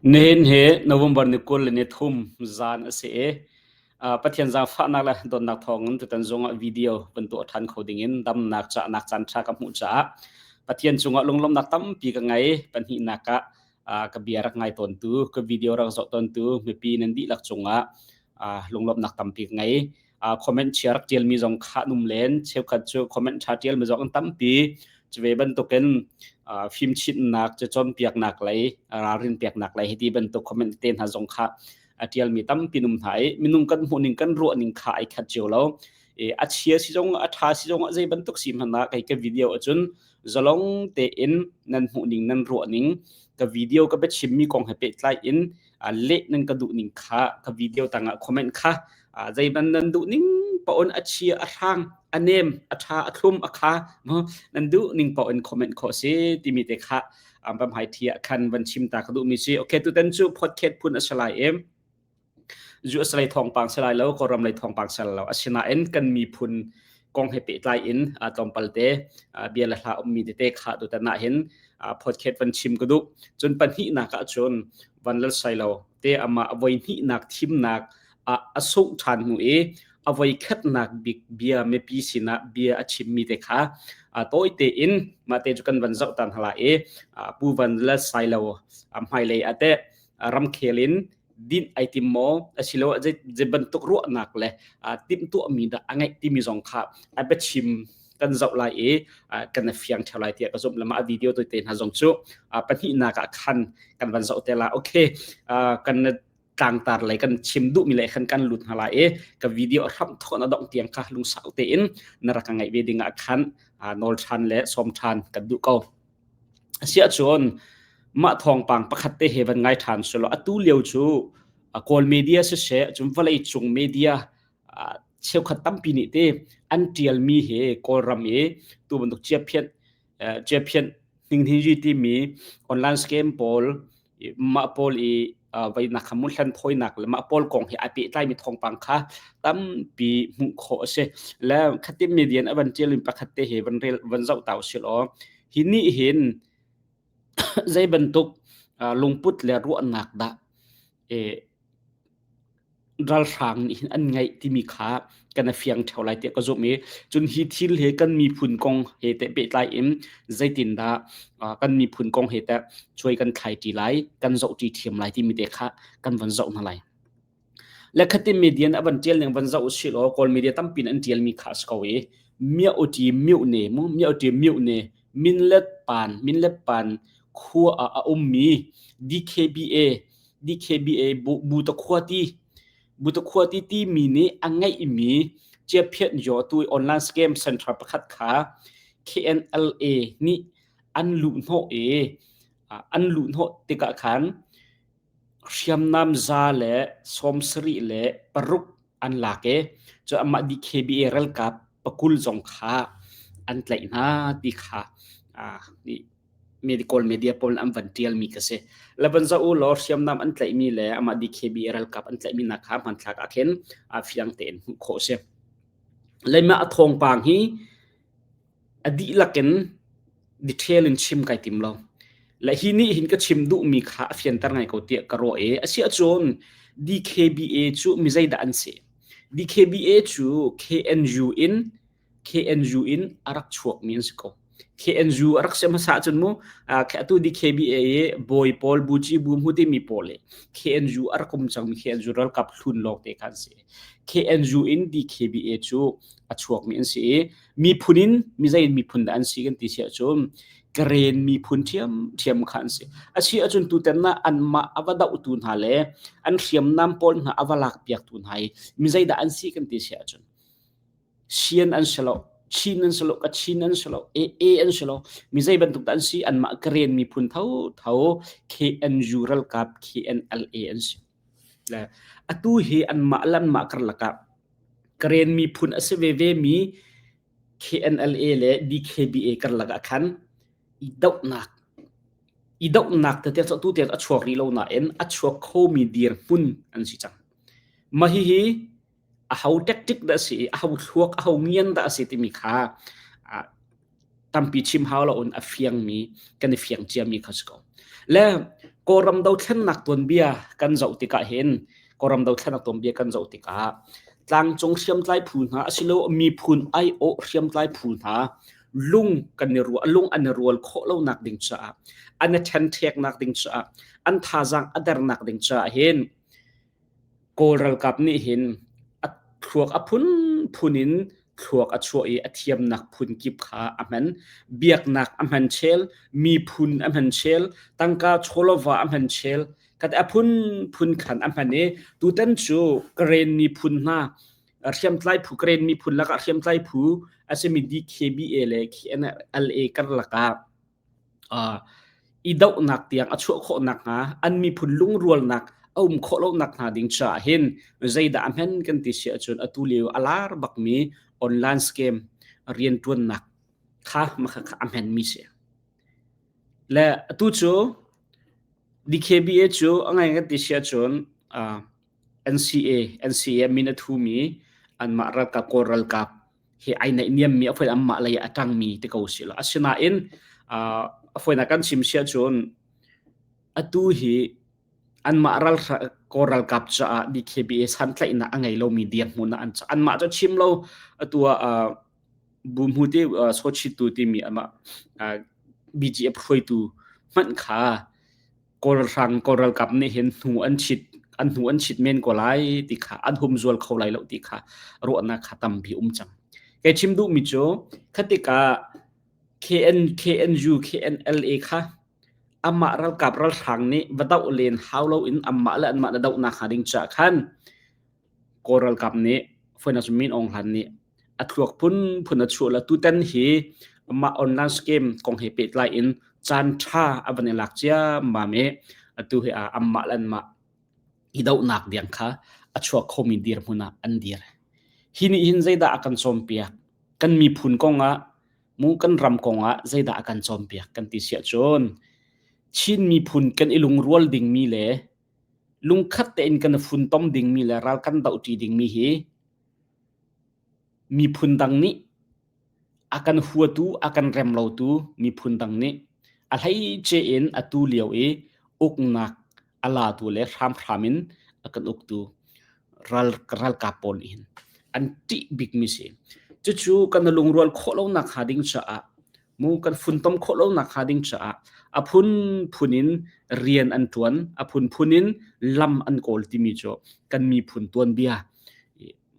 Nihin hi November ni 23 zan a si i Pathian zaangfahnak le dawtnak thawngin tutan zongah video kan tuah ṭhan kho dingin damnak cahnak caanṭha ka hmuh caah Pathian cungah lunglawmhnak tampi ka ngei. Pahnihnak ah ka bia rak ngai tawntu, ka video rak zoh tawntu mipi nan dihlak cungah lunglawmhnak tampi ka ngei. Comment chia rak ṭialmi zong kha an um len. Cheukhat cu comment ṭha ṭialmi zong an tampi. Cu ve bantukin fimchimhnak, cacawnpiaknak lei, ralrin peknak lei hiti bantuk comment te hna zong kha a ṭialmi tampi an um hna i minung kan hmuhning kan ruahning kha ai khat cio lo. A chia si zong a ṭha si zong zei bantuk si hmanh ah kei ka video ahcun zalong tein nan hmuhning nan ruahning ka video ka biachimmi kong he pehtlai in leh nan ka duhning kha ka video tangah comment kha zeiban nan duhning paoh in a chia a hrang a nem a ṭha a thlum a kha nan duhning paoh in comment khawh si timi te kha pamhai thi ah khan van chim ta ka duhmi si. Okay, tutan cu podcast phun a si lai i US lei thawngpang si lai lo, Kawlram lei thawngpang si lai lo. Asinain kan miphun kong he pehtlai in tlawmpal te bia le hla ummi tete kha tutan ah hin podcast van chim ka duh. Cun pahnihnak ah cun Van Lal Sailo te amah a voi hnihnak thimnak ah a sungh ṭhan hnu i a voi khatnak bik bia mipi sinah bia a chimmi te kha tawi tein mah te cu kan van zoh tan hala i Pu Van Lal Sailo hmailei ah teh ramkhel in dinh ai tim maw asiloah zei bantuk ruahnak le timhtuahmi dah a ngeih timi zong kha a biachim kan zoh lai i kan i fiang ṭheo lai tiah ka zumh. Mah video te hna zong cu pahnihnak ah khan kan van zoh te la. Okay, kan tlangtar lei kan chim duhmi lei khan kan lut hna lai i ka video hram thawh na dongh tiang kha lungsau tein na rak ka ngaih ve ding ah khan nawl ṭhan le sawm ṭhan kan duh ko. Asiahcun mah thawngpang pakhat te he van ngai ṭhan selaw atu lio cu Kawl media siseh cun vawleicung media cheukhat tampi nih te an ṭialmi hi Kawlram i tu bantuk ciaphianh ciaphianh hninghningi timi online scam pawl mah pawl i voinak kha hlan thawinak le mah pawl kong he aa pehtlaimi thawngpang kha tampi hmuh khawh a si. Le khatin media a van ṭialmi pakhat te he van rel van zoh ta usih law hi nih hin zei bantuk lungput le ruahnak dah ralhrang nih hin an ngeih timi kha kan i fiang ṭheo lai tiah ka zumh i cun hi thil he kan miphun kong he teh pehtlai in zeitindah kan miphun kong he teh cuai kan thlai ṭi lai, kan zoh ṭi ṭhiam lai timi te kha kan van zoh hna lai. Le khatin media a van ṭial ning van zoh usih law Kawl media tampi in an ṭialmi kha a si ko i Mia uṭi mioh ne mu mia uṭi mioh ne Minlet pan Minlet pan khua ah a ummi DKBA DKBA Butakhuati Butakhuati timi nih a ngeihmi Ciaphiat Yaw tu online scam center pakhat kha KNLA nih an luhhnawh i an luhhnawh tikah khan hriamnam 176 an lak i cu amah DKBA ralkap pakul zong kha an tlaih hna ti kha medical media pawl an van tialmi ka si. Le van zoh u law hriamnam an tlaihmi le amah DKB ralkap an tlaihmi nak kha hmanthlak ah khin a fiang tein hmuh khawh si. Leimah a thawngpang hi a dihlak in detail in chim kai tim lo. Le hi nih hin ka chim duhmi kha a fianter ngai ko tiah ka ruah i a si ahcun DKBA cu mi zeidah an si? DKBA cu KNU in KNU in a rak chuakmi an si ko. KNU a rak si hmasa ahcun mu atu DKBA i bawi pawl buci bu mu timi pawl i KNU a rak um cangmi KNU ralkap hlun lawng te kha an si. KNU in DKBA cu a chuakmi an si i miphun in mizei in miphun dah an si kan ti si ahcun Karen miphun ṭhiamṭhiam kha an si. A si ahcun tutan ah anmah a va dohtu hna le an hriamnam pawl hna a va lakpiaktu hna i mizei dah an si kan ti si ahcun Sian an si lo, Chin an si lo, Kachin an si lo, AA an si lo. Mi zei bantuk dah an si? Anmah Karen miphun thotho KNU ralkap KNLA an si. Le atu hi anmah le anmah karlak ah Karen miphun a si veve mi KNLA le DKBA karlak ah khan i dohnak i dohnak tete cu atu tiang a chuak rih lo nain a chuak khomi dirhmun an si cang. Mah hihi aho tactic dah a si i aho thluak aho ngian dah a si timi kha tampi chim hau lo in a fiangmi kan i fiang ciami kha si ko. Le Kawlram dothlennak tuanbia kan zoh tikah hin Kawlram dothlennak tuanbia kan zoh tikah tlangcung hriamtlai phu hna asilo miphun aiawh hriamtlai phu hna lung kan i ruah lung an i rual khawh lonak ding caah an i ṭhenṭheknak ding caah an thazaang a dernak ding caah hin Kawl ralkap nih hin a thluak a phunphun in thluak a chuah i a thiamnak phunkip kha a hman. Biaknak a hman chel, miphun a hman chel, tangka chawlawva a hman chel, kat a phunphun khan a hman i tutan cu Karen miphun hna hriamtlai phu Karen miphun lakah hriamtlai phu a simi DKBA le KNLA karlak ah i dohnak tiang a chuah khawh nakhnga an miphun lungrualnak a um khawh lo nakhnga ding caah hin zeidah a hman kan ti si ahcun atu lio a lar bakmi online scam rianṭuannak kha makha kha a hmanmi si. Le atu cu DKBA cu a ngai kan ti si ahcun NCA NCA min a thumi anmah ralkap Kawl ralkap hi ai naihniammi a foin anmah lei a ṭangmi ti ko si lo. Asinain a foinak kan chim si ahcun atu hi anmah ral Kawl ralkap caah DKBA santlaihnak a ngei lomi dirhmun ah an anmah cu chim lo atu ah bu hmu ti sochitu timi amah BGF hruaitu hmanh kha Kawlhrang Kawl ralkap nih hin hnu an chit an hnu an chit men ko lai ti kha an humzual kho lai lo ti kha ruahnak kha tampi um cang. Kei chim duhmi cu khatikah KN KNU KNLA kha amah ralkap ralhrang nih va doh len hau loin amah le anmah na dohnak hnga ding caah khan Kawl ralkap nih foinak cu Min Aung Hlaing nih a thluak phunphun a chuah le tutan hi mah online scam kong he pehtlai in caan ṭha a van i lak ciammam i atu hi anmah le anmah i dohnak diang kha a chuak khomi dirhmun ah an dir. Hi nih hin zeidah a kan cawnpiak? Kan miphun kong ah mu kan ram kong ah zeidah a kan cawnpiak kan ti siah cun Chin miphun kan i lungrual dingmi le lungkhat tein kan i funtom dingmi le ral kan dohṭi dingmi hi miphun dang nih a kan huatu, a kan rem lotu miphun dang nih a hleice in atu lio i uknak a latu le hramhram in a kan uktu ral, ralkap pawl nih hin an ṭih bikmi si. Cucu kan lungrual khawh lonak hnga ding caah mu kan funtom khawh lonak hnga ding caah a phunphun in rian an ṭuan, a phunphun in lam an kawl timi cu kan miphun tuanbia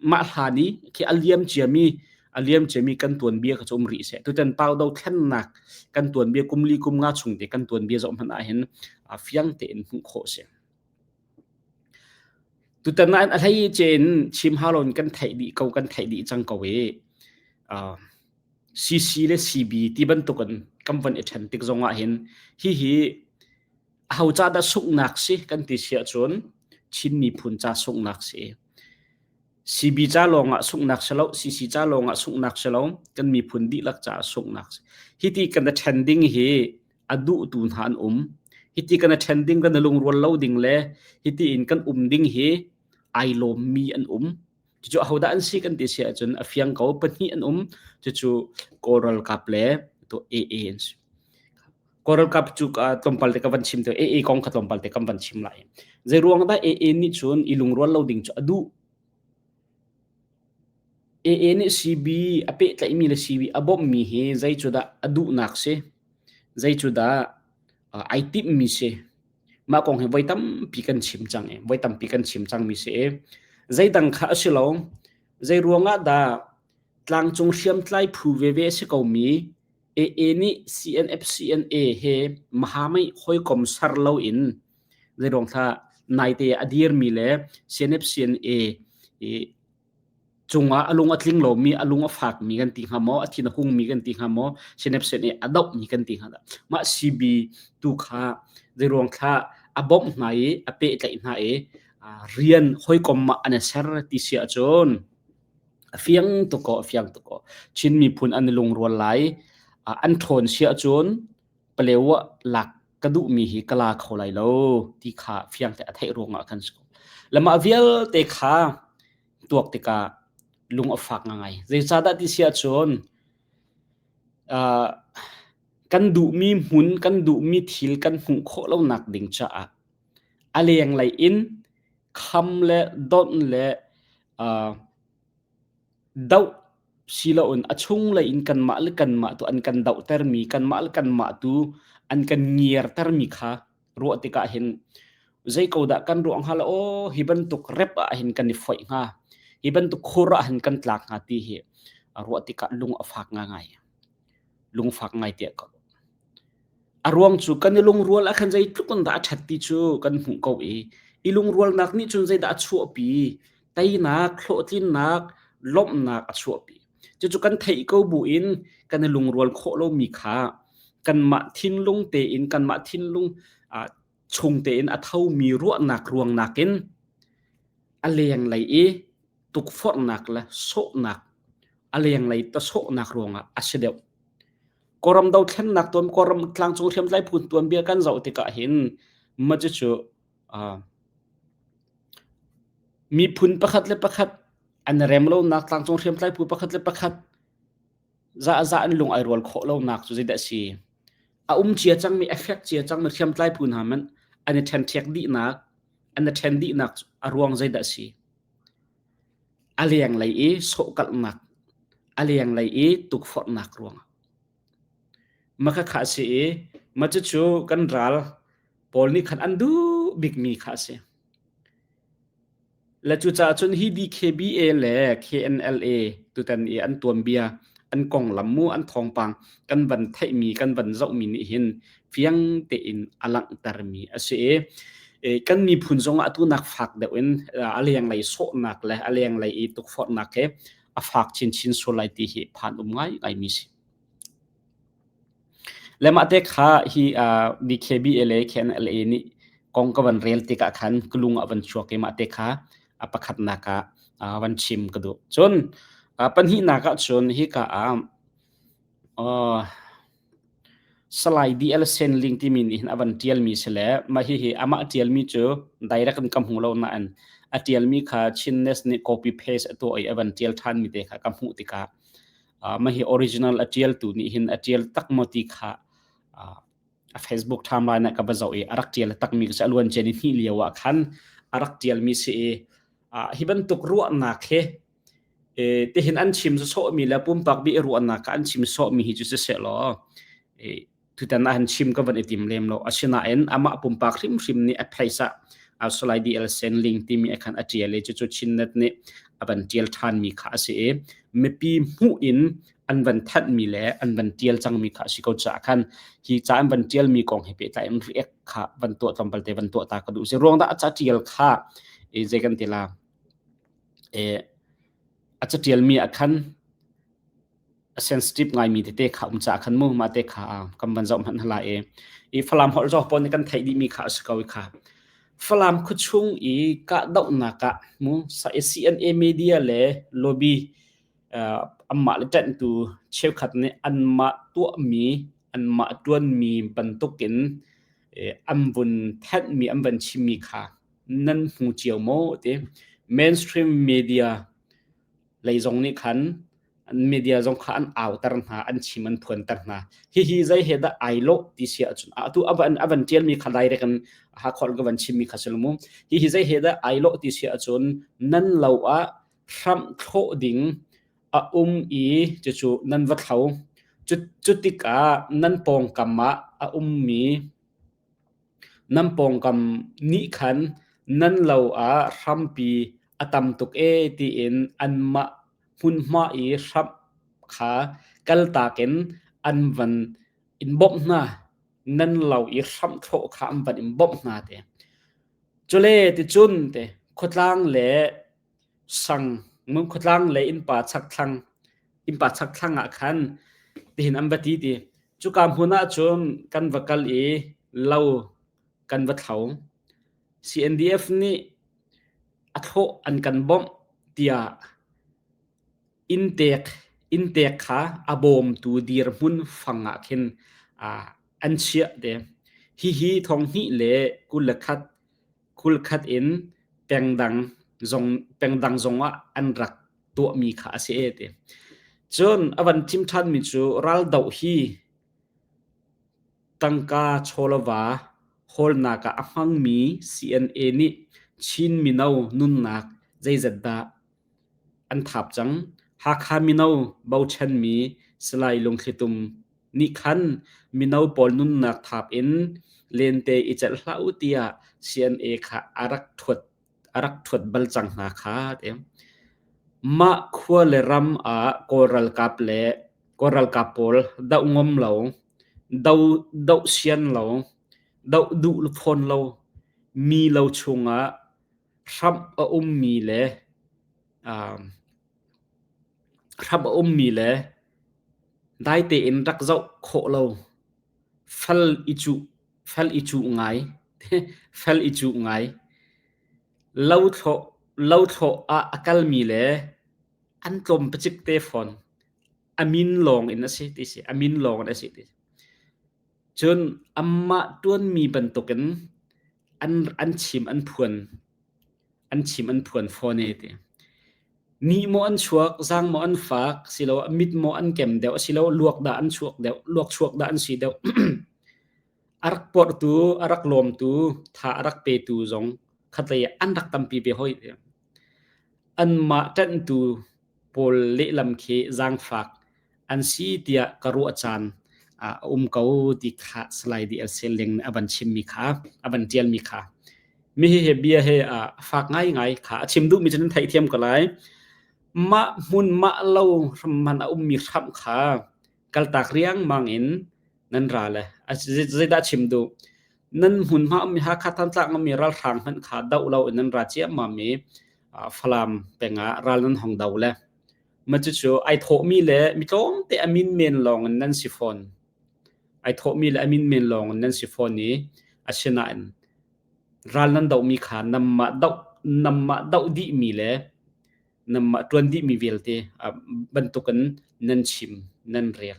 mah hlan i khi a liam ciami a liam ciami kan tuanbia kha cu um rih seh tutan pau do thlennak kan tuanbia kum li kum nga chung te kan tuanbia zoh hmanh ah hin fiang tein hmuh khawh si tutan ah a hlei cein chim halon kan theih dih ko kan theih dih cang ko i CC le CB ti bantukin kan van i ṭhen tik zongah hin hihi aho ca dah sunghnak si kan ti si ahcun Chin miphun ca sunghnak si. CB ca lawngah sunghnak si lo, CC ca lawngah sunghnak si lo, kan miphun dihlak caah sunghnak si. Hiti kan i ṭhen ding hi a duhtu hna an um. Hiti kan i ṭhen ding kan i lungrual lo ding le hiti in kan um ding hi ai lawmmi an um. Cucu ahodah an si kan ti si ahcun a fiang ko pahnih an um. Cucu Kawl ralkap le to AA an si. Kawl ralkap cu tlawmpal te ka van chim te AA kong kha tlawmpal te kan van chim lai. Zei ruang dah AA nih cun i lungrual lo ding cu a duh? AA nih CB a pehtlaihmi le CB a bawmhmi hi zei cu dah a duhnak si? Zei cu dah ai timhmi si? Mah kong hi voi tampi kan chim cang i voi tampi kan chim cangmi si i zeidang kha a si lo. Zei ruangah dah tlangcung hriamtlai phu veve a si komi AA nih CNFCNA he Mahamai hawikom ser loin zeiruang thla naite a dirmi le CNFCNA i cungah a lung a tling lomi a lung a fakmi kan ti hnga maw a thin a hungmi kan ti hnga maw CNFCNA a dohmi kan ti hnga dah mah CB tu kha zeiruang thla a bawmh hna i a pehtlaih hna i rian hawikom ah an i ser ti si ahcun a fiang tuk ko a fiang tuk ko Chin miphun an i lungrual lai an ṭhawn si ahcun Palewa lak ka duhmi hi ka la kho lai lo ti kha fiang te a theih ruangah khan si ko. Le mah vialte kha tuak tikah lung a fak ngai. Zeicahdah ti si ahcun uh, Kan duhmi hmun, kan duhmi thil kan hmuh khawh lonak ding caah a lenglei in kham le donh le uh, doh siloin a chunglei in kanmah le kanmah tu an kan dohtermi, kanmah le kanmah tu an kan ngiartermi kha ruah tikah hin zei ko dah kan ruah hnga la aw hi bantuk rep ah hin kan i foih hnga hi bantuk khur ah hin kan tlak hnga ti hi ruah tikah lung a fak ngai lungfak ngai tiah ka A ruang cu kan i lungrual ah khan zeitluk in dah a ṭhat ti cu kan hmuh ko i i lungrualnak nih cun zeidah a chuahpi? Teinak, hlawhtlinnak, lawmhnak a chuahpi. Cucu kan theih ko buin kan i lungrual khawh lomi kha kanmah thinlung tein kanmah thinlung chung tein a thomi ruahnak ruang nakin a lenglei i tukforhnak le sawhnak a lenglei tasawhnak ruangah a si deuh. Kawlram dothlennak tuan Kawlram tlangcung hriamtlai phu tuanbia kan zoh tikah hin mah cucu uh, miphun pakhat le pakhat an rem lonak tlangcung hriamtlai phu pakhat le pakhat za za an lung ai rual khawh lonak cu zeidah a si a um cia cangmi effect cia cangmi hriamtlai phu hna man an i ṭhenṭhek dihnak an i ṭhen dihnak a ruang zeidah a si A lenglei i sawhkalhnak, a lenglei i tukforhnak ruangah. Mah khakha a si i mah cucu kan ral pawl nih khan an duh bikmi kha a si. Le cucaah cun hi DKBA le KNLA tutan i an tuanbia, an konglam mu, an thawngpang kan van theihmi, kan van zohmi nih hin fiang tein a langhtermi a si i kan miphun zongah atu nak fak deuh in a lenglei sawhnak le a lenglei i tukforhnak he a fak chinchin sual lai ti hi phan um ngai ngaimi si. Le mah te kha hi DKBA le KNLA nih kong ka van rel tikah khan ka lung ah van chuak i mah te kha a pakhatnak ah van chim ka duh. Cun pahnihnak ah cun hika ah Salai DL Senling timi nih hin a van ṭialmi si le mah hihi amah ṭialmi cu direct in ka hmu lo nain a ṭialmi kha Chin-Nest nih copy paste a tuah i a van ṭial ṭhanmi te kha ka hmuh tikah mah hi original a ṭialtu nih hin a ṭial tak maw ti kha a Facebook timeline ah ka va zoh i a rak ṭial takmi ka si a luan cia ni hnih lio ah khan a rak ṭialmi si i hi bantuk ruahnak hi tihin an chim sawhmi le pumpak bi ruahnak an chim sawhmi hi cu siseh law tutan ah han chim ka van i tim lem lo asinain amah pumpak hrimhrim nih a place ah Salai DL Senling timi a khan a tial i cucu Chinnet nih a van tial ṭhanmi kha a si i mipi hmuh in an van thanhmi le an van tial cangmi kha a si ko caah khan hi ca an van tialmi kong he pehtlai in react kha van tuah tlawmpal te van tuah ta ka duh si ruang dah a ca tial kha zei kan ti la A caṭialmi ah khan a sensitive ngaimi tete kha um caah khan mu mah te kha kan van zoh hmanh hna i i Falam holh zawk pawl nih kan theih dihmi kha a si ko i kha Falam khuachung i kahdohnak ah mu CNA media le lobby anmah le ṭanhtu cheukhat nih anmah tuahmi anmah ṭuanmi bantukin an vun thenhmi an van chimmi kha nan hmu cio maw ti mainstream media lei zong nih khan media zong kha an auter hna an chim an phuanter hna hihi zei he dah ai lawh ti si ahcun atu avan avan tialmi kha direct in hakhol ka van chimmi kha si mu hihi zei he dah ai lawh ti si ahcun nan lo ah hramh thlawh ding a um i cucu nan va thlo cu tikah nan pawngkam ah a ummi Nan pawngkam nih khan nan lo ah hrampi a tam tuk ee tiin anmah hmunhma i hramh kha kaltak in an van in bawmh hna. Nan lo i hramh thlawh kha an van in bawmh hna te. Cule ticun te khuatlang le sang khuatlang le innpa chakthlang innpa chakthlang ah khan tihin an va ti ti. Cuka hmun ah cun kan va kal i lo kan va thlo. CNDF nih a thlawh an kan bawmh tiah inntek inntek kha a bawmtu dirhmun fang ah khin an chiah te. Hihi thonghnih le 21 kulkhat in pengdang zong pengdang zongah an rak tuahmi kha a si e ti. Cun a van thim ṭhanmi cu raldoh hi Tangka chawlava hawlnak ah a hmangmi CNA nih Chin mino nunnak zeizat dah an thap cang. Hakha mino bochanmi Salai Lungthlitum nih khan mino pawl nunnak thap in lente i celh hlah u tiah CNA kha a rak ṭhuat a rak ṭhuat bal cang hna kha ti. Mah khua le ram ah Kawl ralkap le Kawl ralkap pawl doh ngom lo, do doh sian lo, doh duh fawn lo, mi lo chungah hramh a ummi le um, hramh a ummi le dai tein rak zoh khawh lo, fal i cuh Fel i cuh ngai. Fel i cuh ngai. Lothlawh ah a kalmi le an tlawm pacik te fawn. A min lawng in a si ti si. A min lawng in a si ti si. Cun amah ṭuanmi bantukin an chim an phuan. An chim an phuan fawn e ti. Nih maw an chuak, zaang maw an fak, siloah mit maw an kem deuh, asiloah luak dah an chuak deuh, luak chuak dah an si deuh. A rak porhtu, a rak lawmtu, tha a rak petu zong khatlei ah an rak tampi ve hoi. Anmah ṭanhtu pawl lehlam khi zaangfak an si tiah ka ruah caan a um ko ti kha Salai DL Seling nih a van chimmi kha, a van ṭialmi kha. Mi hi bia he a fak ngaingai kha a chim duhmi cu nan theihthiam ko lai. Mah hmun mah lo hramman a ummi hramh kha kaltak riangmang in nan ra le zeidah chim duh nan hmunhma ummi Hakha Thantlang ummi ralhrang hmanh kha doh lo in nan ra ciammam i Falam peng ah ral nan hong do le ma cucu ai thawhmi le mi tlawmte a min men lawng in nan si fawn ai thawhmi le a min men lawng in nan si fawn i asinain ral nan dohmi kha namah doh namah doh dihmi le Nanmah ṭuan dihmi vialte bantukin nan chim, nan rel.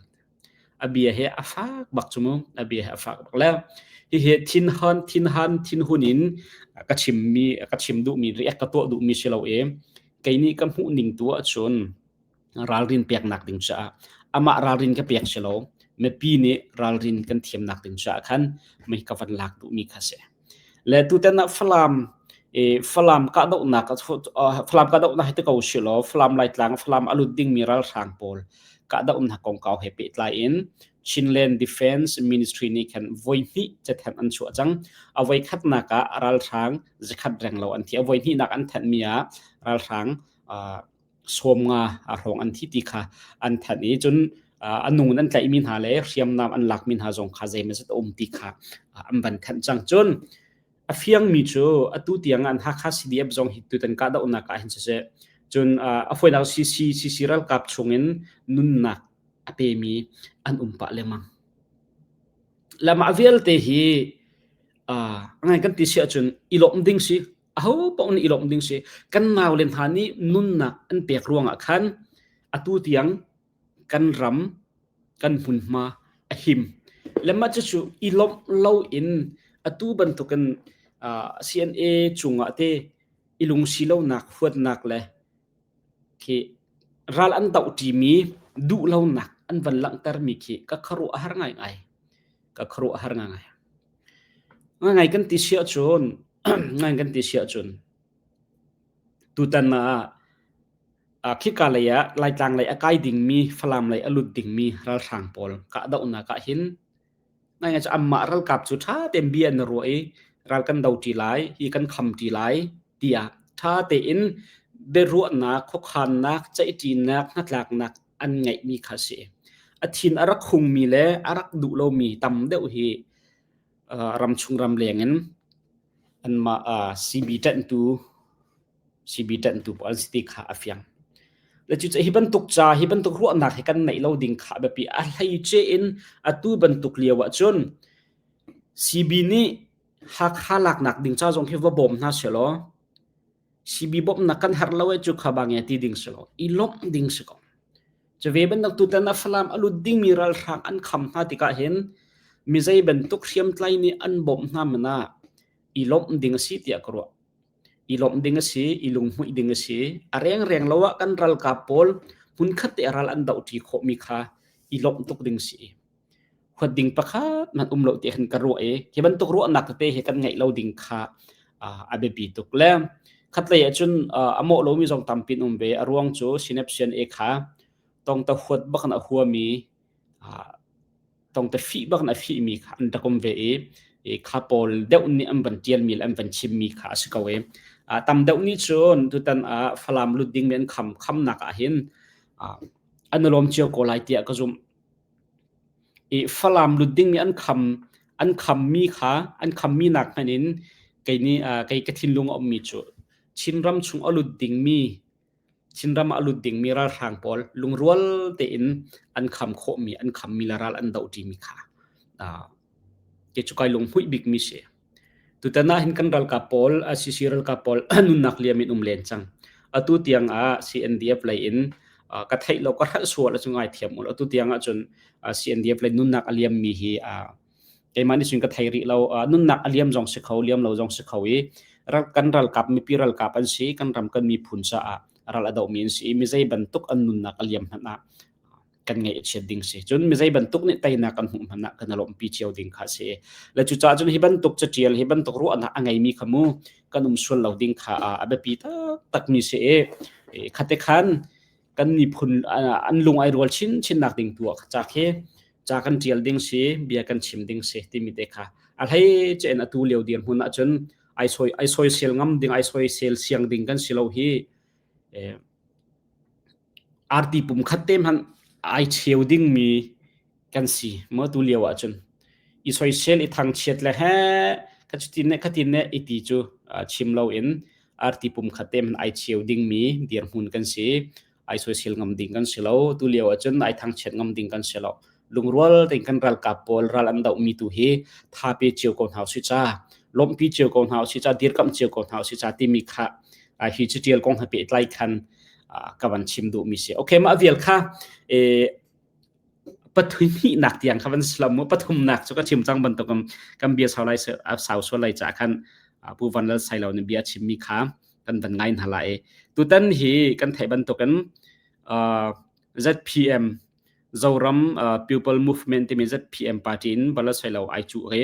A bia he a fak bak cu mu. A bia he a fak bak le hihi thinhan thinhan thinhun in ka chimmi ka chim duhmi react ka tuah duhmi si lo i kei nih ka hmuh ning tu ahcun ralrin peknak ding caah amah ralrin ka pek si lo mipi nih ralrin kan thiamnak ding caah khan mei ka van lak duhmi kha si. Le tutan ah Falam Falam kahdohnak Falam kahdohnak hi ti ko si law Falam Laitlang Falam a lut dingmi ralhrang pawl kahdohnak kongkau he pehtlai in Chinland Defense Ministry nih khan voi hnih cathanh an chuah cang. A voi khatnak ah ralhrang zakhat reng lo an thi. A voi hnihnak an thanhmi ah ralhrang 50 hrawng an thi ti kha an thanh i cun a nung in an tlaihmi hna le hriamnam an lakmi hna zong kha zeimawzat a um ti kha an van thanh cang. Cun a fiangmi cu atu tiang an Hakha CDF zong hi tutan kahdohnak ah hin siseh cun a fawinak CC CC ralkap chungin nunnak a pemi an um pah lengmang. Le mah vialte hi ngai kan ti si ahcun i lawmh ding si aho paoh nih i lawmh ding si kan naule hna nih nunnak an pek ruangah khan atu tiang kan ram kan hmunhma a him le mah cucu i lawmh lo in atu bantukin CNA cungah te i lungsi lonak huatnak le khi ral an doh ṭimi duhlonak an van langhtermi khi ka khuaruah a har ngaingai ka khuaruah a har ngaingai Ngai kan ti si ahcun ngai kan ti si ahcun tutan ah khika lei ah Laitlang lei a kai dingmi Falam lei a lut dingmi ralhrang pawl kahdohnak ah hin ngai cu anmah ralkap cu ṭha tein bia an i ruah i ral kan do ṭi lai hi kan kham ṭi lai tiah ṭha tein biaruahnak khuakhannak ceihṭinak hnatlaknak an ngeihmi kha a si. A thin a rak hungmi le a rak duh lomi tam deuh hi ramchung ramleng in anmah CB ṭanhtu CB ṭanhtu pawl an si ti kha a fiang. Le cucaah hi bantuk ca hi bantuk ruahnak hi kan neih lo ding kha a biapi. A hleice in atu bantuk lio ahcun CB nih Hakha laknak ding ca zong hi va bawm hna sehlaw CB bawmhnak kan herh lo e cu kha bang ti ding si lo i lawmh ding si ko. Cu ve bantuk tutan a Falam a lut dingmi ralhrang an kham hna tikah hin mi zei bantuk hriamtlai nih an bawmh hna man ah i lawmh ding a si tiah ka ruah. I lawmh ding a si, i lunghmuih ding a si. A rengreng lo ah kan ralkap pawl hmunkhat te ral an doh ṭi khawhmi kha i lawmh tuk ding si. Huat ding pakhat hmanh um lo ti khan ka ruah i hi bantuk ruahnak tete hi kan ngeih lo ding kha a biapi tuk le khatlei ahcun a mawh lomi zong tampi an um ve. A ruang cu Synapsian e kha tongta huat bak in a huami tongta fih bak in a fihmi kha an rak um ve i kha pawl deuh nih an van ṭialmi le an van chimmi kha a si ko i tam deuh nih cun tutan ah Falam lut dingmi an kham khamnak ah hin an i lawm cio ko lai tiah ka zumh. I Falam lut dingmi an kham an khammi kha an khammi nak hmanh in kei nih kei ka thinlung a ummi cu Chinram chung a lut dingmi Chinram ah a lut dingmi ralhrang pawl lungrual tein an kham khawhmi an khammi le ral an dohṭimi kha kei cu kai lunghmuih bikmi si. Tutan ah hin kan ralkap pawl CC ralkap pawl nunnak liam in um len cang. Atu tiang ah CNDF lei in ka theih lo ka hrelh sual ahcun ngaithiam u law atu tiang ahcun CNDF lei nunnak a liammi hi keimah nih cun ka thei rih lo. Nunnak a liam zong si kho, liam lo zong si kho i kan ralkap mipi ralkap an si, kan ram kan miphun caah ral a dohmi an si i mi zei bantuk an nunnak a liam hmanh ah kan ngaih a chiat ding si. Cun mi zei bantuk nih teinak kan hmuh hmanh ah kan i lawmhpi cio ding kha a si. Le cucaah cun hi bantuk catial, hi bantuk ruahnak a ngeimi kha mu kan um sual lo ding kha a biapi taktakmi si i khate khan kan miphun an lung ai rual chinchin nak ding tu ah ca khi ca kan tial ding si, bia kan chim ding si timi te kha a hlei che in atu lio dirhmun ahcun ai soi ai soisel ngam ding ai soisel siang ding kan si lo hi Arti pumkhat te hmanh ai cheu dingmi kan si maw tu lio ahcun. I soisel, i thangchiat le he ka cutin ne khatin ne i ti cu chim loin arti pumkhat te hmanh ai cheu dingmi dirhmun kan si. Ai soisel ngam ding kan si lo. Tu lio ahcun ai thangchiat ngam ding kan si lo. Lungrual tein kan ralkap pawl ral an dohmi tu hi tha pe cio ko hna usih ca, lawmhpi cio ko hna usih ca, dirkamh cio ko hna usih ca timi kha hi catial kong he pehtlai khan ka van chim duhmi si. Okay, mah vial kha pathumnak tiang kha van si mu pathumnak cu ka chim cang bantuk kan bia sau lai sau sual lai ca khan Pu Van Lal Sailo nih bia chimmi kha kan van ngai hna lai. Tutan hi kan theih bantukin ZPM Zoram People Movement timi ZPM party in Van Lal Sailo ai cuh hi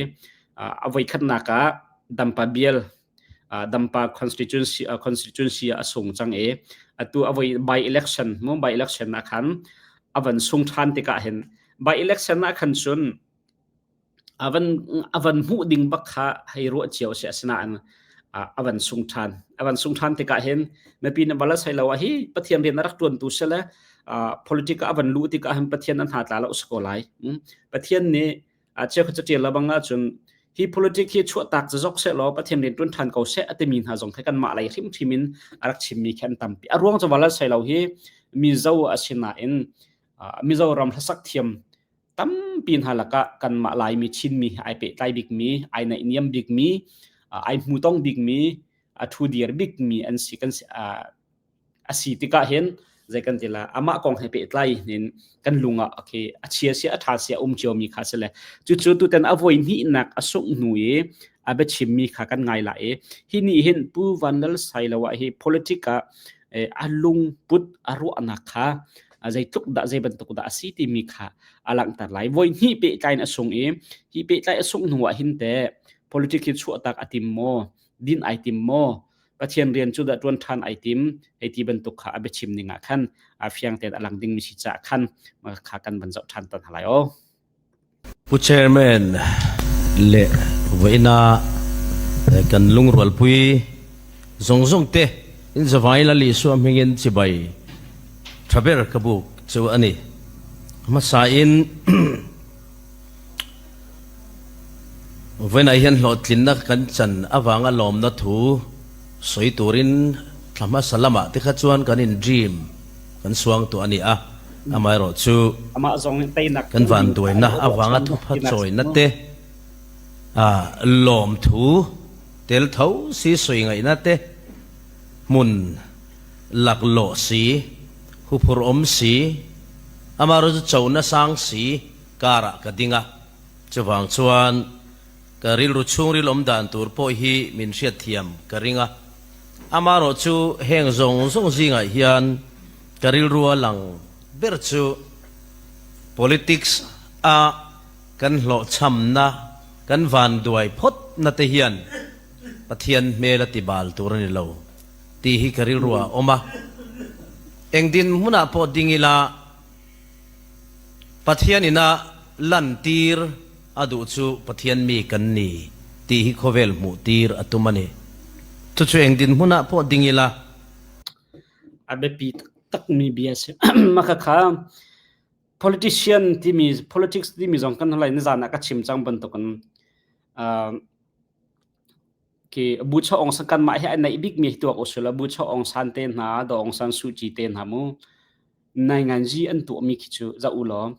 a voikhatnak ah Dampa bial Dampa constituency constituency a sung cang i atu a voi by election mu by election ah khan a van sung ṭhan tikah hin by election ah khan cun a van a van hmuh ding bak kha hei ruah cio si asinain a van sung ṭhan a van sung ṭhan tikah hin mipi na bala sai lo ah hi Pathian rian a rak ṭuantu sile politic a van luh tikah hin Pathian an hna tla lo si ko lai Pathian nih A cheukhat catial lebang ahcun hi politic hi chuahtak zok sehlaw Pathian rian ṭuan ṭhan ko seh a timi hna zong khi kanmah lei hrimhrim in a rak chimmi khi an tampi. A ruang cu va sei lo hi Mizo a si nain Mizoram hlasak thiam tampi hna lakah kanmah Laimi Chinmi hi ai pehtlai bikmi, ai naihniam bikmi, ai hmutong bikmi, a ṭhudir bikmi an si kan si a si tikah hin zei kan ti la amah kong he pehtlai in kan lung ah okay a chia sia a tha sia um cio mi kha si le cucu tutan a voi hnihnak a sungh hnu i a biachim mi kha kan ngai la i hi nih hin Pu Van Lal Sailoa hi politic ah a lungput a ruahnak kha zeitluk dah zei bantuk dah a si timi kha a langhter lai voi hnih pehtlai in a sung i hi pehtlai a sungh hnu ah hin te politic hi chuahtak a tim maw din ai tim maw Pathian rian cu dah ṭuan ṭhan ai tim hei ti bantuk kha a biachim ning ah khan a fiang tein a lang dingmi si caah khan kha kan van zoh ṭhan tan halai aw. Pu Chairman le voina kan lungrualpui zong zong te in zavai la li su hmingin chibai thaber ka buk chu ani hmasa in Vawiinah hian hlawhtlinna kan chan avanga lawmna thu sawi turin thla hmasa lamah te kha chuan kan in dream kan suang tawh a ni a, amaherawh chu kan vanduaina avanga thupha chawina te lawmthu tel tho si sawi ngaihna te hmun laklawh si, huphurh awm si, amaherawh chu chona sang si karah ka ding a, chuvang chuan ka rilru chhungril awm dan tur pawh hi min hriatthiam ka ring a, amaherawh chu heng zawng zawng zingah hian ka rilrua lang ber chu politics a. Kan hlawhchamna, kan vanduai phawtna te hian Pathian hmel a ti bal tur a ni lo tih hi ka rilru ah a awm a. Eng dinhmunah pawh ding ila Pathian ina lantir a duh chu Pathian mi kan ni tih hi khawvel hmuh tir a tum a ni. Chu chu eng dinhmunah pawh ding ila. A biapi taktakmi bia a si. Mah khakha Politician timi politics timi zong kan holai nizan ah ka chim cang bantukin uh, khi Bu Chaw Aung San kanmah hi a naih bikmi hi tuak usila Bu Chaw Aung San te hna Daw Aung San Suu Kyi te hna mu nainganzi an tuahmi khi cu za u law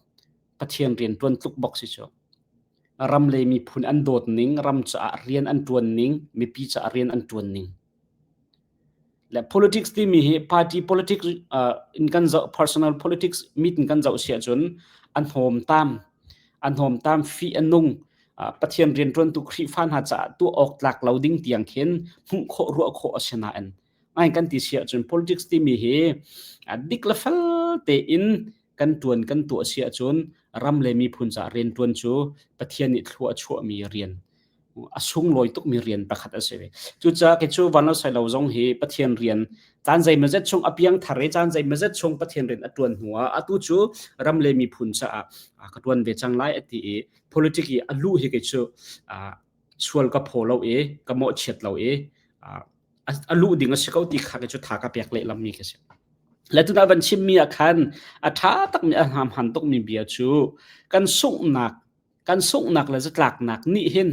Pathian rian tuan tluk bok si cu ram le miphun an dawt ning ram caah rian an tuan ning mipi caah rian an tuan ning Le politics timi hi party politics in kan zoh personal politics mit in kan zoh si ahcun an hnawmtam an hnawmtam fih a nung Pathian rianṭuantu Khrihfa hna caah tuah awk tlak lo ding tiang khin hmuh khawh ruah khawh a si nain ngai kan ti si ahcun politics timi hi dik le fel tein kan ṭuan kan tuah si ahcun ram le miphun caah rianṭuan cu Pathian nih thlua a chuahmi rian a sunglawi tukmi rian pakhat a si ve. Cucaah kei cu Van Lo Sai Lo zong hi Pathian rian caan zeimawzet chung a piang thar i caan zeimawzet chung Pathian rian a ṭuan hnuah atu cu ram le miphun caah ka ṭuan ve cang lai a ti i politic i a luh hi kei cu sual ka phaw lo i ka mawhchiat lo i a luh ding a si ko ti kha kei cu tha ka pek lehlammi ka si. Le tunah van chimmi ah khan a ṭha takmi a hmaan tukmi bia cu kan sunghnak Kan sunghnak le zatlaknak nih hin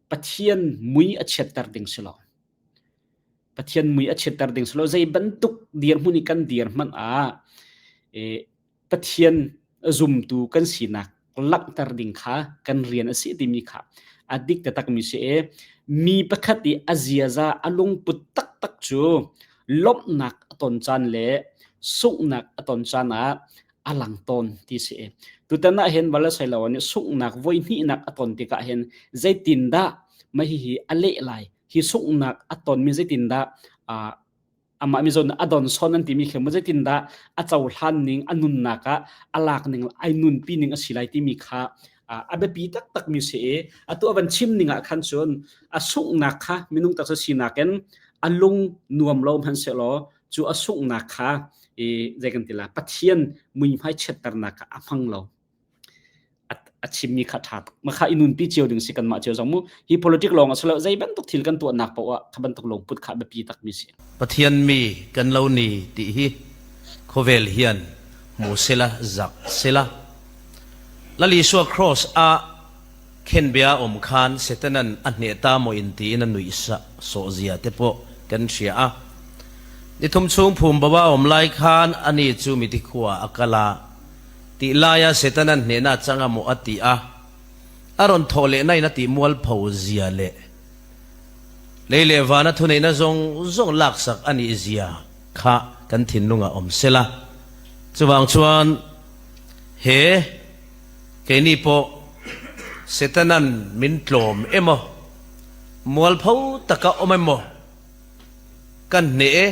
Pathian mui a chiatter ding si lo. Pathian mui a chiatter ding si lo. Zei bantuk dirhmun i kan dir hmanh ah eh, Pathian zumtu kan sinak langhter ding kha kan rian a si timi kha a dik taktakmi si i mi pakhat i a ziaza a lungput taktak cu lawmhnak a ton caan le sunghnak a ton caan ah a lang tawn ti si. Tutan ah hin vala sai lo nih sunghnak voi hnihnak a ton tikah hin zeitindah mah hihi a leh lai hi sunghnak a tonmi zeitindah amah mizaw a don son an timi khi zeitindah a cohlan ning a nunnak ah a lak ning ai nunpi ning a si lai timi kha a biapi taktak mi si i atu a van chim ning ah khan cun a sunghnak kha minung taksa sinak in a lung nuam lo hmanhsehlaw cu a sunghnak kha i zei kan ti la Pathian muihmai chiatternak kha a hmang lo a chimmi kha ṭha tuk ma kha i nunpi cio ding si kanmah cio zong mu hi politic lawng a si lo zei bantuk thil kan tuahnak paoh ah kha bantuk lungput kha biapi takmi si Pathian mi kan lo ni ti hi khawvel hian hmu sela zak sela Lal Isua cross a Khenbia a awm khan Setanan a hneh ta maw in tiin a nuih sawh zia te pawh kan hria a. Ni thum chung phum bo a awm lai khan ani chu mithi khua a kal a, tih laia Setanan hnehna chang a maw a ti a, a rawn thawh lehna in a tih mualpho zia leh lei leh vana thuneihna zawng zawng laksak a nih zia kha kan thinlung ah awm sela. Chuvang chuan he. Keini pawh Setanan min tlawm emaw, mualpho taka awm emaw ka hneh e,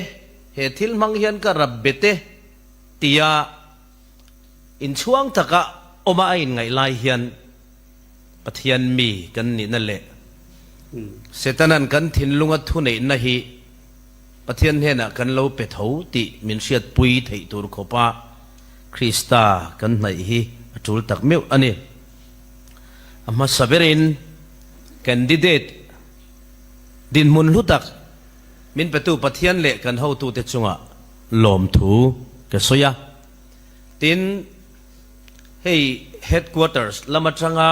he thil hmang hian ka rap bet e tia inchhuang taka awma a inngaih lai hian Pathian mi kan nihna leh Setanan kan thinlunga thuneihna hi Pathian hnenah kan lo pe tho tih min hriatpui theih tur khawpa Krista kan hnaih hi a tul tak meuh a ni. A hmasa berin candidate dinhmun hlu tak min petu Pathian leh kan hotute chungah lawmthu ka sawi a. Tin, hei headquarters lam atanga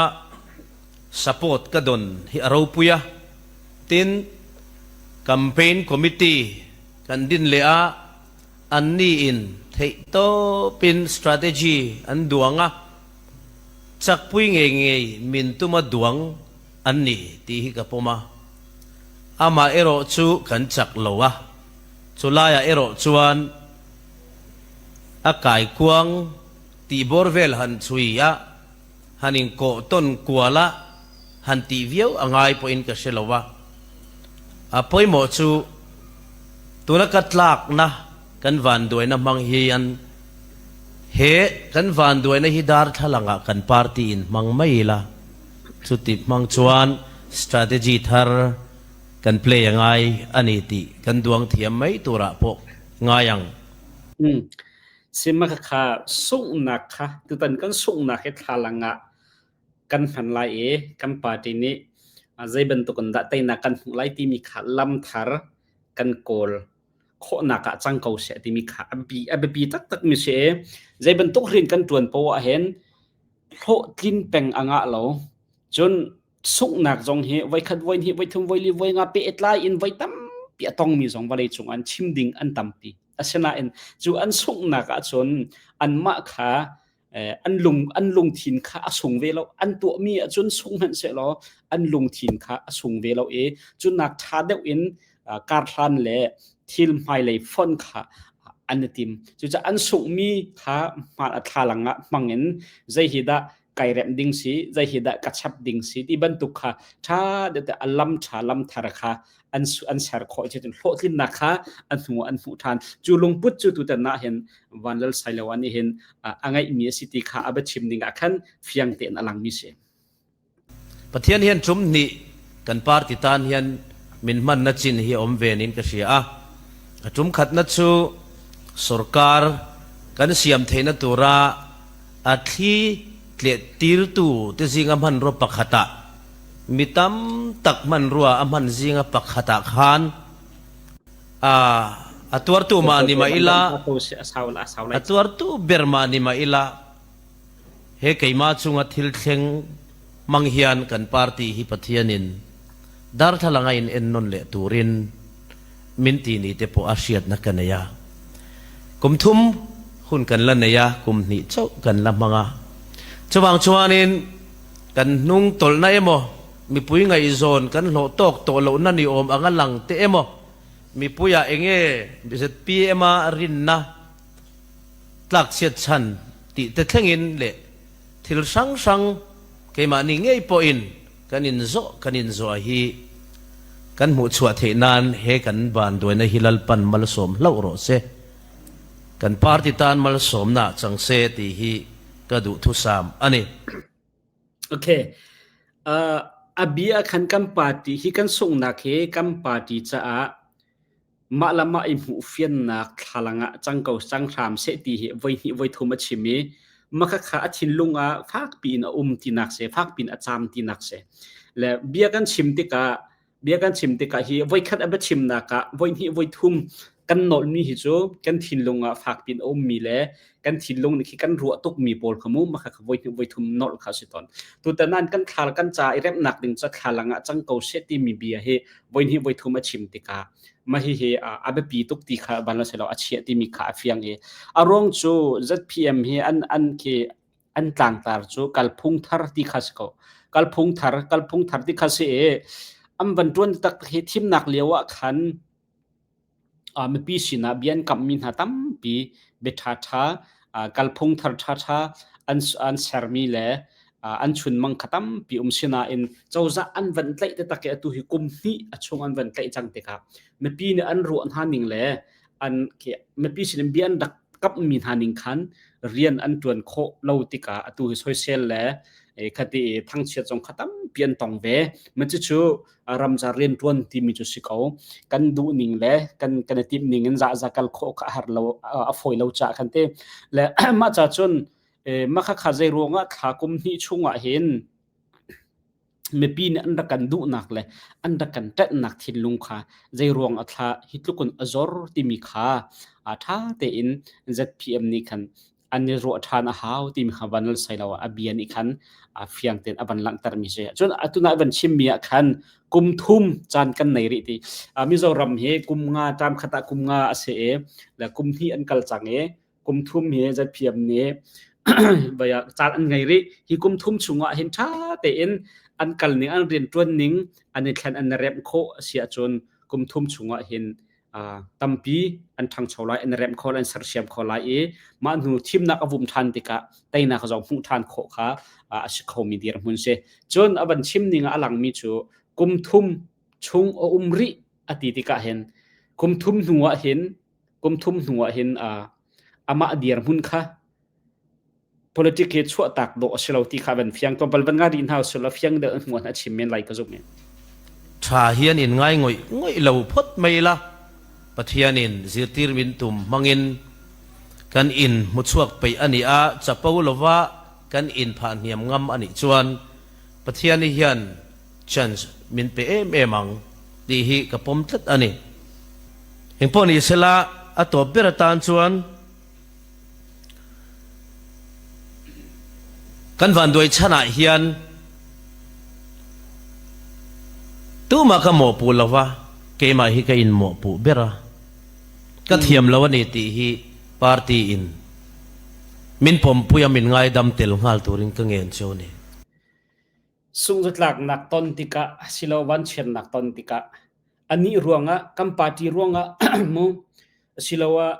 support ka dawn hi a ropui a. Tin, campaign committee kan din leh a, anni in theihtawpin strategy an duang a, chakpui ngei ngei min tuma duang an ni tih hi ka pawm a. Amah erawh chu kan chak lo a, chulaiah erawh chuan a kaikuang tih bawr vel han chhui a, han inkawh tawn kual a, han tih viau a ngai pawhin ka hre lo a. A pawimawh chu tuna ka tlakna kan vanduaina hmang hian he kan vanduaina hi darthlalang ah kan party in hmang mai ila. Chuti hmang chuan strategy thar kan play a ngai a ni tih kan duang thiam mai turah pawh ngai ang. Sima kha sunghnak kha tutan kan sunghnak hi thlalang ah kan hman lai i kan party nih zei bantuk in dah teinak kan hmuh lai timi kha lam thar kan kawl khawhnak ah cang ko seh timi kha a biapi taktak mi si i zei bantuk rian kan ṭuan poah ah hin hlawhtlin peng a ngah lo. Cun sunghnak zong hi voikhat voihnih voithum voili voinga pehtlai in voi tampi a tongmi zong vawlei cung an chim ding an tampi. Asinain cu an sunghnak ahcun anmah kha an lung an lungthin kha a sung ve lo. An tuahmi ahcun sung hmanh sehlaw an lungthin kha a sung ve lo i cu nak ṭha deuh in karhlan le thil hmailei fonh kha an i tim. Cucaah an sunghmi kha hmaan a thlalang ah hmang in zei hi dah kai remh ding si, zei hi dah ka chap ding si ti bantuk kha ṭha deuh a lam ṭha lam thar kha an an ser khawh cutin hlawhtlinnak kha an hnu an hmuh ṭhan. Cu lungput cu tutan ah hin Van Lal Sailo nih hin a ngeihmi a si ti kha a biachim ning ah khan fiang tein a langmi si. Pathian hian ṭum hnih kan party tan hian min hmanna chin hi a awm ve niin ka hria a. A ṭum khatna chu sorkar kan siam theihna tura a thli tlehtirtu te zinga hmanrua pakhatah mi tam tak hmanrua a hman zinga pakhatah khan a tuartu mah ni mah ila a tuartu ber mah ni mah ila He keimah chunga thil thleng hmang hian kan party hi Pathianin darthlalang a in ennawn leh turin min ti ni te pawh a hriatna ka nei a. Kum thum hun kan la nei a, kum hnih chauh kan la hmang a. Chuvang chuanin kan hnung tawlhna emaw, mipui ngaihzawn kan hlawh tawk tawh lohna ni awm anga lang te emaw, mipuiah enge zpm a rinna tlakchhiat chhan tih te thlengin leh thil hrang hrang keimahni ngei pawhin kan inzawh kan inzawh hi kan hmuhchhuah theih nan he kan vanduaina hi Lalpan malsawm hlauh rawh se, kan party tan malsawmna chang se tih hi ka duhthusam a ni. Okay. Uh, a bia khan kan party hi kan sunghnak hi kan party caah Mah le mah i hmuhfiannak thlalang ah cang ko cang hram seh ti hi voihnih voithum a chim i makhakha a thinlung ah fakpi in a um tinak si, fakpi in a caam tinak si. Le bia kan chim tikah bia kan chim tikah hi voikhat a biachimnak ah voihnih voithum kan nawlmi hi cu kan thinlung ah fakpi in a ummi le kan thinlung nih khi kan ruah tukmi pawl kha mu makhakha voihnih voithum nolh kha si tawn. Tutan an kan thla kan ca i remnak ding ca thlalang ah cang ko seh timi bia hi voihnih voithum a chim tikah mah hihi a biapi tuk ti kha van lo a chiah timi kha a fiang i a ruang cu ZPM hi an an khi an tlangtar cu kalphung thar ti kha si ko kalphung thar kalphung thar ti kha si i an van tuan tak hi thimnak lio ah khan mipi sinah bia an kamhmi hna tampi bia ṭhaṭha kalphung thar ṭhaṭha an an sermi le an chunmang kha tampi um sinain cozah an van tlaih taktak i atu hi kum hnih a chung an van tlaih cang tikah mipi nih an ruah hna ning le an mipi sinin bia an rak kamhmi hna ning khan rian an ṭuan khawh lo tikah atu hi soisel le khati thangchiat zong kha tampi an tong ve. Cucu ramcar rianṭuan timi cu si ko. Kan duh ning le kan kan i timh ning in zahza kal khawh kha a har lo a fawi lo caah khan te. Le mah ca cun mah khakha zei ruangah thla kum hnih chungah hin mipi nih an rak kan duhnak le an rak kan ṭanhnak thinlung kha zei ruang a thla hi tlukun a zor timi kha a ṭha tein ZPM nih khan an i ruah ṭhan a hau timi kha van sai lo a bia nih khan a fiang tein a van langhtermi si. Cun atu na van chimmi ah khan kum thum caan kan nei rih ti. Mizoram hi kum nga ṭam khat ah kum nga a si i le kum hnih an kal cang i kum thum hi ZPM nih caan an ngei rih. Hi kum thum chungah hin ṭha tein an kal ning an rian ṭuan ning an i thlen an i remh khawh a si ahcun kum thum chungah hin tampi an ṭhangcho lai an remh kho lai an sersiam kho lai i mah hnu thimnak a vum ṭhan tikah teinak zong hmuh ṭhan khawh kha a si khomi dirhmun si. Cun a van chim ning ah a langmi cu kum thum chung a um rih a ti tikah hin kum thum hnu ah hin kum thum hnu ah hin amah dirhmun kha. Politic hi chuahtak dawh a si lo ti kha van fiang tlawmpal van nga rih hna usih law fiang deuh in hmuh a chim men lai ka zumh men. Tha hian in ngai ngoih ngoih lo phot mai la Pathian in zirtir min tum hmangin kan in hmuchuak peih ani a chapo lova kan in phah hniam ngam anih chuan Pathian hian chance min pe em em ang tih hi ka pawm tlat ani. Engpawh ni sela a tawp ber atan chuan Kan vanduai chhanah hian tumah ka mawhpuh lo va, keimah hi ka inmawhpuh ber a, ka thiam lo a ni tih hi party in min pawmpui a, min ngaidam tel nghal turin ka ngen chu a ni. Sungzatlaknak ton tikah asilo vanchiatnak ton tikah anih ruangah kan party ruangah mu asiloah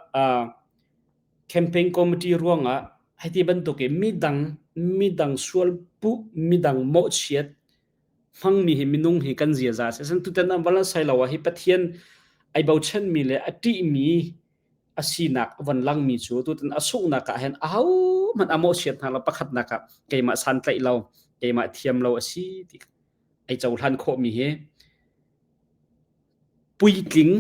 campaign committee ruangah hiti bantuk in midang midang sual puh midang mawhchiat hmangmi hi minung hi kan ziaza a si. Asan tutan ah van sai lo ah hi Pathian ai bochanmi le a ṭihmi a sinak a von langmi cu tutan a sunghnak ah hin ahohmanh a mawhchiat hna lo pakhatnak ah keimah santlaih lo keimah thiam lo a si ti ai cohlan khawhmi hi puitling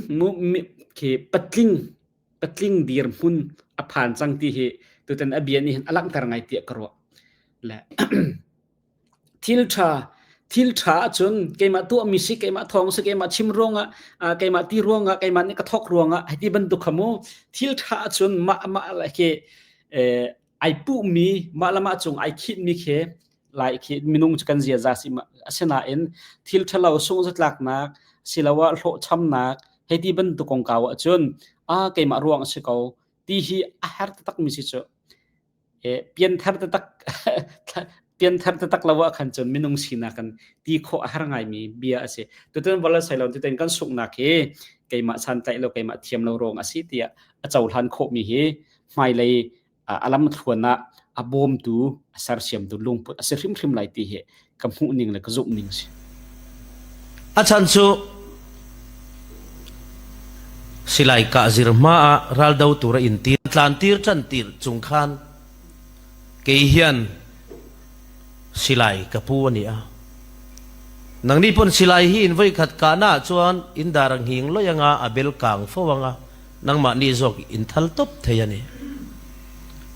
khi patling patling dirhmun a phan cang ti hi tutan a bia nih hin a langhter ngai tiah ka ruah le Thil ṭha thil ṭha ahcun keimah tuahmi si, keimah thawng si, keimah chim ruangah, keimah ti ruangah, keimah nih ka thawk ruangah hei ti bantuk kha mu. Thil ṭha ahcun mah mah le khi ai puhmi, mah le mah cung ai khinhmi khi lai khi minung cu kan ziaza si. Asinain thil ṭhalo sungzatlaknak asiloah hlawhchamnak hei ti bantuk kongkau ahcun a keimah ruang a si ko ti hi a her taktakmi si cu. Pianthar taktak pianthar taktak lo ah khan cun minung sinak kan ti khawh a har ngaimi bia a si. Tutan vawlei sailo tutan kan sunghnak hi keimah santlaih lo keimah thiam lo ruang a si tiah a cohlan khawhmi hi hmailei a lamthluan ah a bawmtu a sersiamtu lungput a si hrimhrim lai ti hi ka hmuh ning le ka zumh ning a si. A chan cu silai kah zir hma ah raldo tur a in tir tlan tir ṭan tir chung khan kei hian silai ka pu a ni a. Nangni pon silai hi in voikhat kahna ah chuan in dar a nghing loi anga a bel kang fo anga nangmah nih zawk in thal top thei a ni.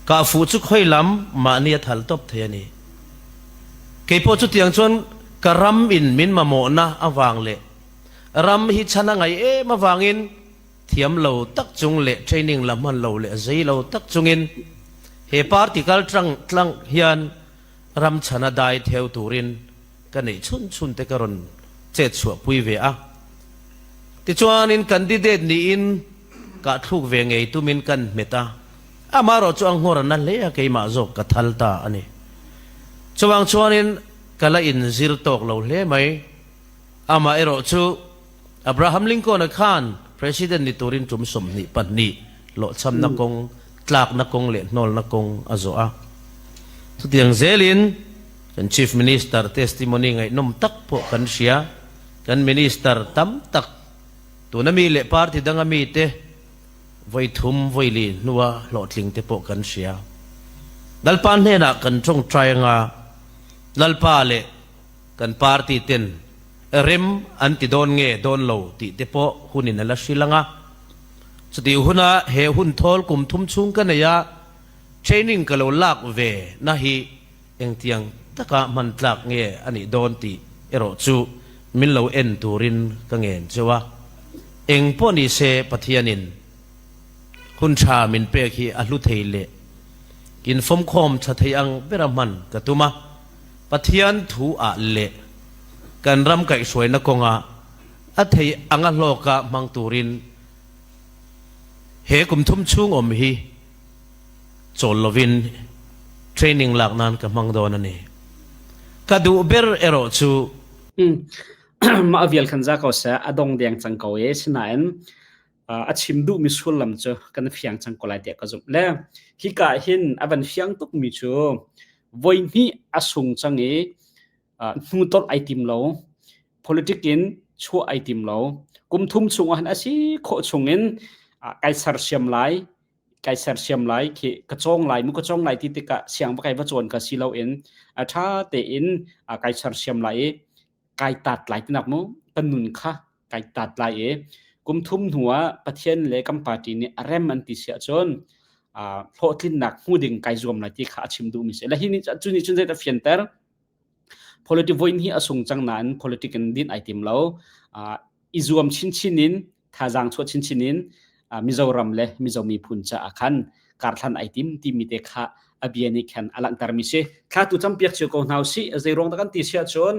Kah fuh chu khoi lam mahni a thal top thei a ni. Keipawh chutiang chuan ka ram in min mamawhna avang leh ram hi chhan a ngaih em avangin thiam lo tak chung leh training la hman lo leh zei lo tak chungin he party kal tlang tlang hian ram chhan a dai theu turin ka neih chhun chhun te ka rawn chet chhuah pui ve a. Tichuanin candidate niin kah thluk ve ngei tumin kan hmet a. Amaherawh chu a nghawr a na hle a, keimah zawk ka thal ta a ni. Chuvang chuanin ka la inzir tawk lo hle mai. Amaherawh chu Abraham Lincoln-a khan President ni turin tum 22 hlawhchhamna kawng, tlakna kawng leh hnawlna kawng a zawh a. Chutiang zelin kan Chief Minister testimony ngaihnawm tak pawh kan hria. Kan Minister tam tak, tuna mi leh party danga mite, Voi thum voi li hnua hlawhtling te pawh kan hria. Lalpa hnenah kan tawngtai anga Lalpa leh kan party ten rem an ti dawn nge dawn lo tih te pawh hunin a la hrilh anga. Chutih huna he hun thawl kum thum chhung ka nei a, training ka lo lak ve na hi Engtiang taka hman tlak nge a nih dawn tih erawh chu min lo en turin ka ngen cheu a. Eng pawh ni se Pathianin hun tha min pek hi a hlu thei leh infawmkhawm tha thei ang bera hman ka tum a. Pathian thu ah leh kan ram kaihhruaina kawnga a thei anga hlawka hmang turin he kum thum chhung awm hi chawl lovin training lak nan ka hmang dawn a ni. Ka duh ber erawh chu. Mah vial khan za ko seh, a dong deng cang ko e. Sinain a chim duhmi sullam cu kan fiang cang ko lai tiah ka zumh. Le hika hin a van fiang tukmi cu voihnih a sung cang i hnutolh ai tim lo. Politic in chuah ai tim lo. Kum thum chung ah hin a si khawh chung in kai sersiam lai. Kai sersiam lai khi ka cawng lai mu ka cawng lai ti tikah siang va kai va cawn ka si loin a ṭha tein kai sersiam lai i kai tat lai tinak mu kan nun kha kai tat lai i kum thum hnu ah Pathian le kan party nih a rem an ti si ahcun hlawhtlinnak hmu ding kai zuam lai ti kha a chim duhmi si. Le hi nih cu nih cun zei a fianter Politic voin hi a sung cang nain politic in din ai tim lo. I zuam chinchin in thazaang chuah chinchin in Mizoram le Mizo miphun caah khan karhlan ai tim timi te kha a bia nih khan a langhtermi si. Thla tu campiak cio ko hna usih. Zeiruang dah kan ti si ahcun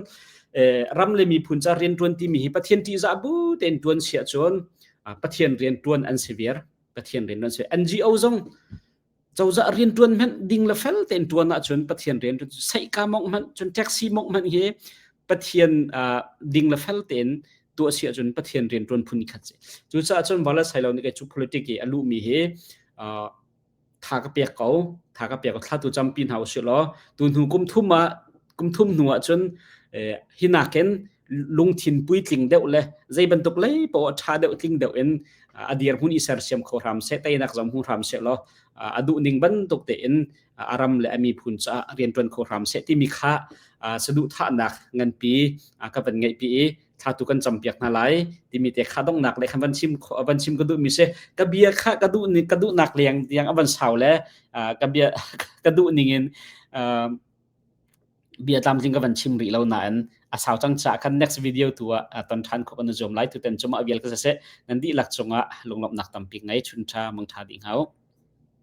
ram le miphun ca rianṭuan timi hi Pathian ṭihzah bu tein ṭuan si ahcun Pathian rianṭuan an si viar. Pathian rianṭuan si. NGO zong cozah rianṭuan hmanh ding le fel tein ṭuan ahcun Pathian rian saihka mongh hmanh cun taxi mongh hmanh hi Pathian ding le fel tein tuah si ahcun Pathian rianṭuan phun khat si. Cucaah cun Wallace Sailo nih kei cu politic i a luhmi hi tha ka pek ko tha ka pek ko thla tu campi hna usih law tu hnu kum thum ah kum thum hnu ah cun hi nakin lungthin puitling deuh le zei bantuk lei poah ṭha deuh tling deuh in a dirhmun i sersiam kho hram seh teinak zong hmu hram seh law a duh ning bantuk tein a ram le a miphun caah rianṭuan kho hram seh timi kha saduhthahnak nganpi ka van ngeihpi i thla tu kan campiak hna lai timi te kha donghnak le khan van chim van chim ka duh mi si ka bia kha ka duh ka duhnak leng tiang a van sau le ka bia ka duh ning in bia tlamtling ka van chim rih lo nain a sau cang caah khan next video tu ah ton ṭhan khawh kan i zuam lai. Tutan cuma a vial ka siseh nan dihlak cungah lunglawmhnak tampi ngei chun ṭha mang ṭha dih hngau.